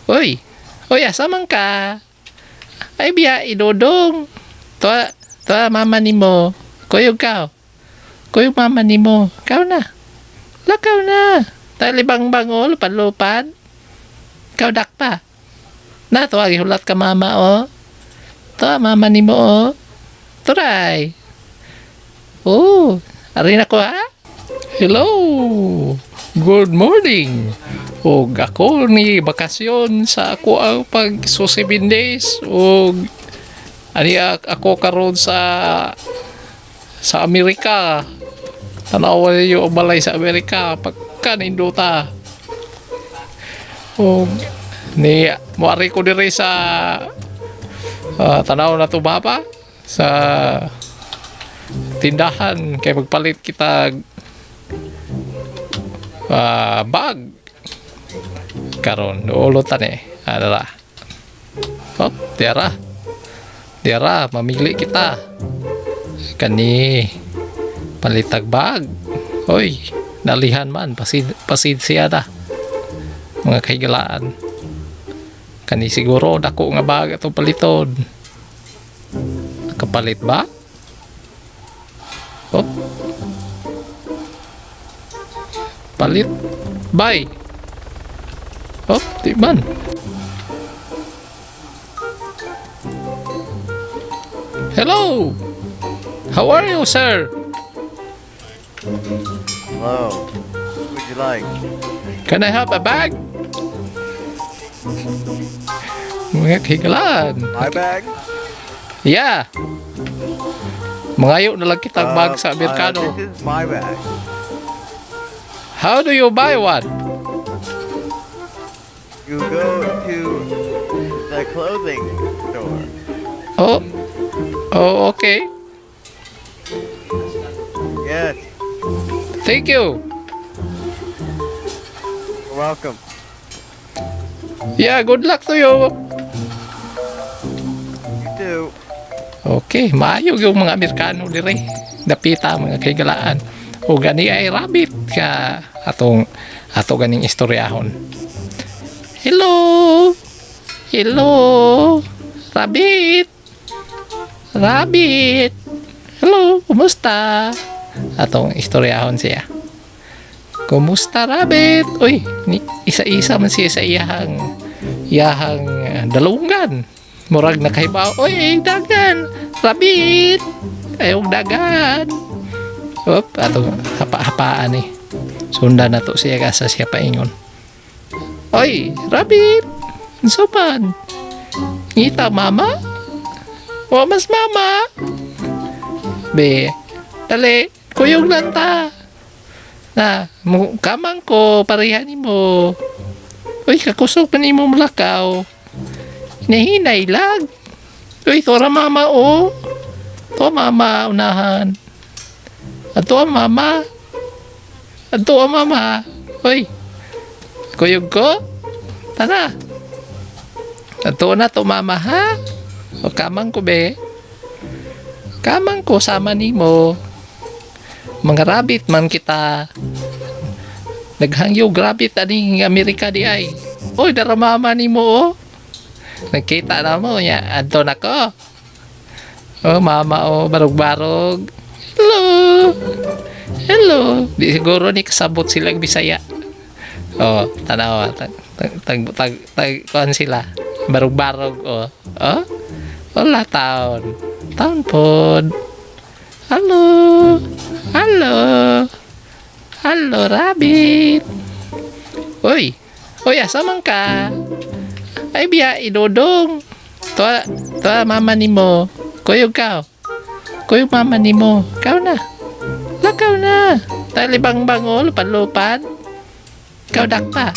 Uy! Uy, asa man ka? Ay biya, idudong. Tuwa, tuwa mama nimo. Kuyog ka. Kuyog mama nimo. Kaw na. Lakaw na. Talibang bango, lupad-lupad. Ikaw dakpa. Na, tuwa, gihulat ka mama, oh. Tuwa, mama nimo, oh. Turay. Oh, ari na ko, ha? Hello! Good morning! Og ako ni bakasyon sa ako ang pag so 7 days og ani ako karon sa Amerika. Tanawa ninyo ang balay sa Amerika pagka nindota. Og ni moari ko diri sa tanaw na to baba sa tindahan kay magpalit kita bag karon ulotan eh adara. Oh, diara diara mamili kita kani palitag bag. Oy, nalihan man pasid pasid siya na mga kahigalaan. Kani siguro dako nga bag atong paliton. Nakapalit ba? Oh, palit bye. Oh, di man. Hello, how are you, sir? Hello. What would you like? Can I have a bag, mga kahigalaan? My bag? Yeah, mangayo na lang kitang bag sa Amerikano. This is my bag. How do you buy one? You go to the clothing store. Oh, okay. Yes, Thank you. you're welcome. Yeah, good luck to you. You too. Okay, maayo yung mga Amerikano dire. Dapita, mga kahigalaan. O gani ay rabbit ka atong ato ganing istoryahon. Hello. Hello. Rabbit. Rabbit. Hello, kumusta? Atong istoryahon siya. Kumusta, rabbit? Uy, isa-isa man siya sa iyahang iyahang dalungan. Murag nakahibaw. Uy, dagan. Rabbit. Ayong dagan. Op, atong hapa-hapaan eh. Sundan na to siya kasa siya paingon. Oy, rabbit. Unsa man? Ngita mama? Wa mas mama. Be, dali, kuyog lang ta. Na, mo, kamang ko, pareha nimo. Uy, kakusog pa nimo mulakaw. Hinahinay lang. Uy, tora mama, oh. To mama, unahan. Ato ang mama. Ato ang mama. Uy, kuyog ko. Tara. Ato na to mama, ha? O kamang ko, be. Kamang ko, sama nimo. Mga rabbit man kita. Naghangyo rabbit aning Amerika di ay. Uy, dara mama nimo oh. Nagkita na mo niya. Adto na ko. Oh, mama oh, barog-barog. Hello. Hello. Di siguro ni kasabot silang Bisaya. Oh, tanawa tag tag tag tag, tag kuan sila. Barog-barog oh. Oh. Wala taon. Taon pod. Hello. Hello. Hello, rabbit. Uy. Uy, asa man ka? Ay biya, idudong. Tuwa, tuwa mama nimo. Kuyog ka. Kuyog mama nimo. Ikaw na. Lakaw na. Talibang bango, lupad-lupad. Ikaw dakpa.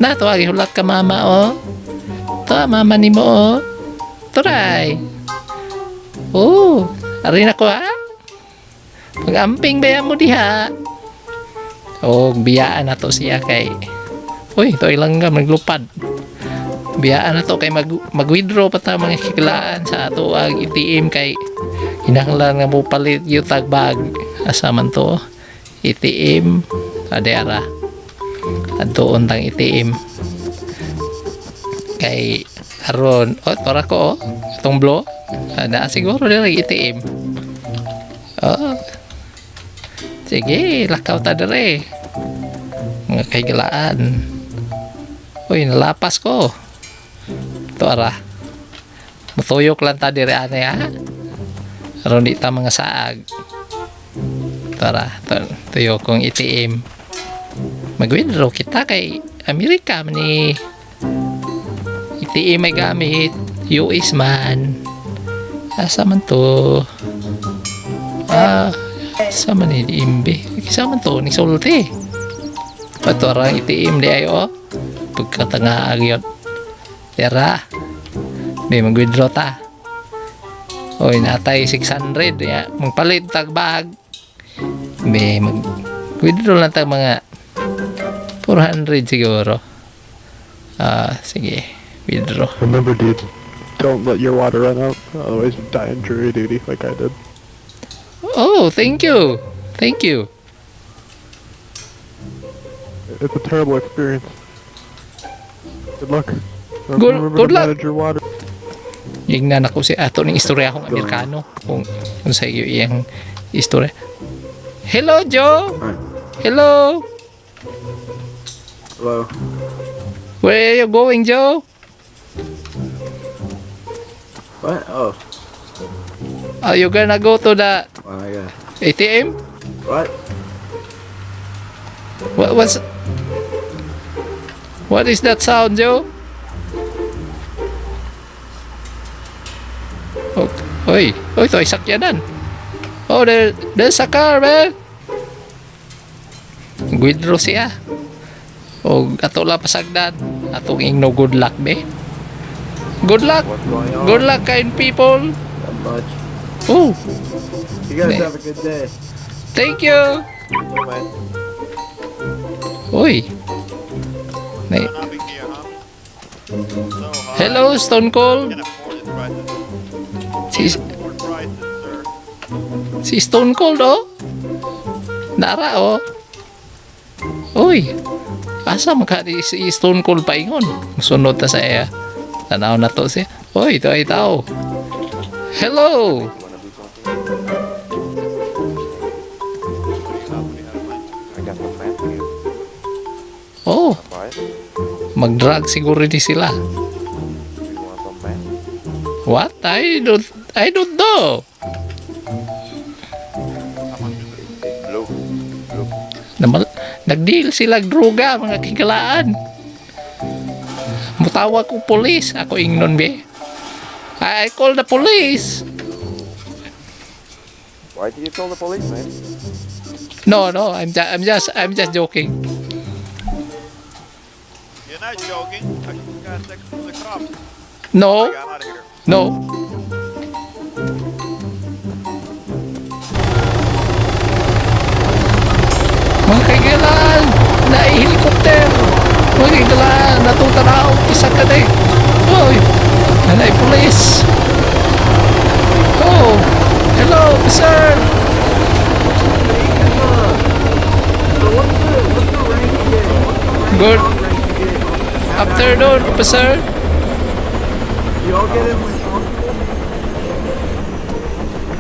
Na, tuwa, gihulat ka mama, oh. Tuwa, mama nimo, oh. Turay. Oh, ari na ko, ha? Pag-amping baya mo diha. Oh, biyaan na to siya kay. Uy, ito ilang nga maglupad. Biyaan na to kay mag-withdraw pa ta, mga kikilaan, sa ato ang ATM kay kinahanglan nga mo palit yung bag. Asa man to? ATM. Adera. Adtoon tang ATM. Kay aron, oh, tora ko, oh. Itong blue. Naa siguro diri ATM. Oh. Sige, lakaw ta diri. Mga kahigalaan. Uy, nalapas ko. Ito ara. Mutuyok lang ta diri ani ha. Aron di ta mga saag. Tara, tuyok kong ATM. Mag-withdraw kita kay Amerika man ni ATM may gamit. US man. Asa man to? Ah, asa man ni imbe? Kisa man to? Ni sulti. Pato arang ATM di ay oh. Pagkatanga yun. Tara. Di mag-withdraw ta. Oy, natay 600. Ya, magpalit tag bag. Di mag-withdraw lang tag mga 400 siguro. Ah, sige. Withdraw. Remember, dude, don't let your water run out, otherwise you die in jury duty like I did. Oh, thank you. Thank you. It's a terrible experience. Good luck. Remember Good to luck. manage your water. Ingnan ako si ato ning istorya akong Amerikano kung sa iyo iyang istorya. Hello, Joe. Hello. Hello. Where are you going, Joe? What? Oh, Are you gonna go to the oh my God. ATM? What? What is that sound, Joe? Oh, oy, oy, ito ay sakyanan. Oh, there's a car, man. Withdraw siya. O ato lang pasagdan. Atong ingno good luck, be. Good luck. What's going on? Good luck, kind people. Not much. Oh, You guys Man. have a good day. Thank you. Bye. Uy. Not big here, huh? So high. Hello, Stone Cold. Can't afford the prices. Si, Can't afford prices, sir. si Stone Cold, oh. Nara, oh. Uy. Asa maka si Stone Cold paingon? Musunod ta sa iya. Tanaw na to siya. Uy, ito ay tao. Hello. I got the plan for you. Oh, Buy it. mag-drug siguro ni sila. Do you want some man? What? I don't know. It's blue. Blue. Namal, nag-deal sila og droga mga kigalaan. Mutawag ko pulis. Ako ingnon be. I call the police. Why did you call the police, man? No, I'm just joking. You're not joking. I just got a text from the cops. No, I'm out of here. No. Mga kaigalaan, na-helicopter. Mga kaigalaan, natutanaw, isa ka na eh. Uy, nanay police. Oh, hello, sir. Good afternoon, officer. You all get in with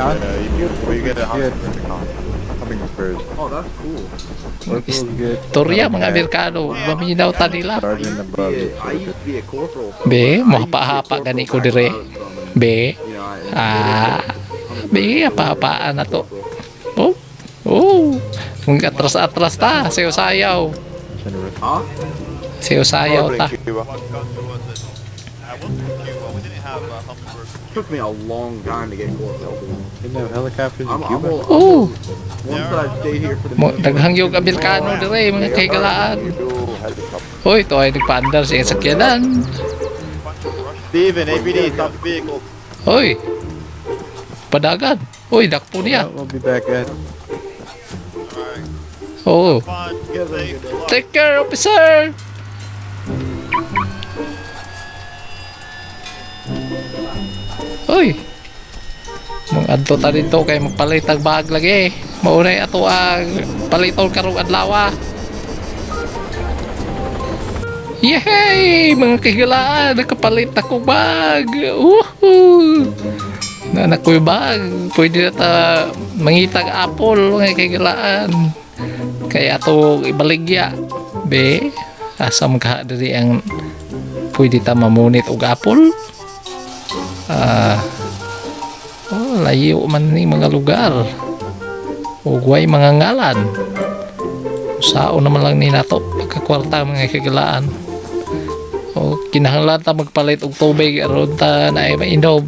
Yeah, you get, Well, you get a yeah, Hummingbird. Oh, that's cool. Good. Istorya mga Amerikano, maminaw ta nila. Sergeant above. I used to be a corporal. Be, mahapa-hapa gani ko dire. Be, ah, be, hapa-hapaan na to. Oh, oh, mga atras-atras ta, sayaw-sayaw. Huh? Sayaw-sayaw ta. What country was it? I was from Cuba. We didn't have hummingbirds. Took me a long time to get corporal. Didn't have helicopters in I'm Cuba? old. Oh, Once I stayed here for the mo, daghang yung Amerikano dire, mga kaigalaan. Hoy, ito ay nagpaandar sa iyang sakyanan. Bunch of Russians. Steven, APD, stop the vehicle. Hoy, padagan. Hoy, dakpo niya. We'll be back at Alright. Oo. Fun. Safe. Good luck. Take care, officer! Uy! Mga adto ta dito kay magpalit ang bag lagi. Maunay ato ang paliton karong adlaw. Yay! Mga kahigalaan, nakapalit ako bag. Woohoo! Naa na ko'y bag. Pwede na ta mangitag apple, mga kahigalaan. Kaya ato ibaligya. Be, asa man kaha diri ang pwede ta mamunit og apple? Ah, oh, layo man ni mga lugar. Ug way mga ngalan. Sao naman lang ni nato pagkakwarta, mga kahigalaan. O kinahanglan ta magpalit og tubig aron ta naay mainom.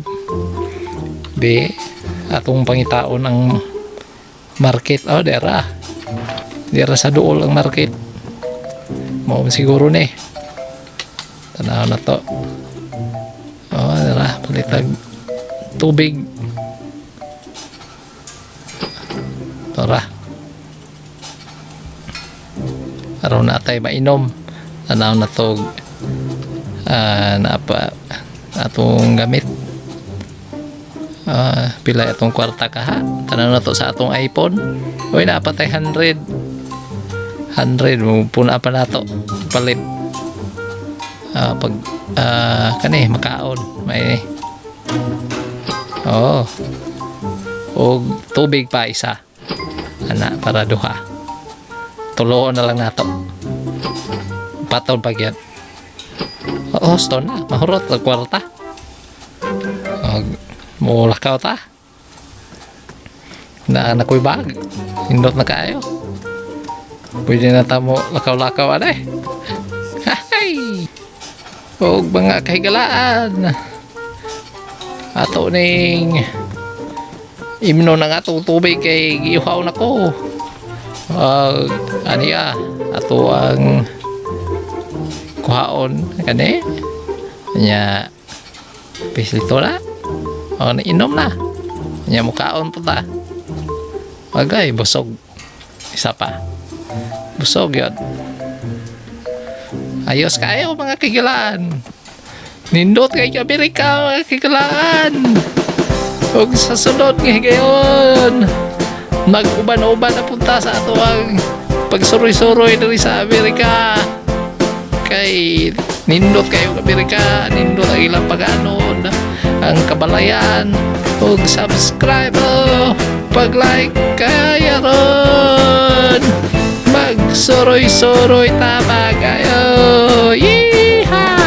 Be, atong pangitaon ang market. Oh, dira. Dira sa duol ang market. Mao man siguro ni. Tanaw na to. Oh, dira palitag tubig. Tara. Aron naa tay mainom. Tanaw na to, napa atong gamit. Pila atong kwarta kaha? Tanaw na to sa atong iPhone. Uy, naa pa tay 100. 100 mo puna pa nato palit. Pag kani makaon may, oh, og tubig pa isa ana para duha. Tuloon na lang nato, patol pa gyud. Oo, stone na mahurot ang kwarta og mulakaw ta. Naa na ko'y bag, hindot na kaayo, pwede na ta mo lakaw-lakaw ane. Hay! Og mga kahigalaan, ato ning imno na nga atong tubig kay giuhaw na ko. Aniya ato ang kuhaon kani nya, pislito na o inom na nya, mukaon po ta. Agay, busog. Isa pa, busog yun. Ayos kayo, mga kahigalaan. Nindot kay Amerika, mga kahigalaan. Ug sa sunod nga higayon, mag-uban-uban na punta sa ato ang pagsuroy-suroy diri sa Amerika. Kay nindot kayo Amerika, nindot ang ilang pag-anod, ang kabalayan, ug subscribe oh, pag-like kaya ron. Magsuroy-suroy ta magayo. Yeehaw!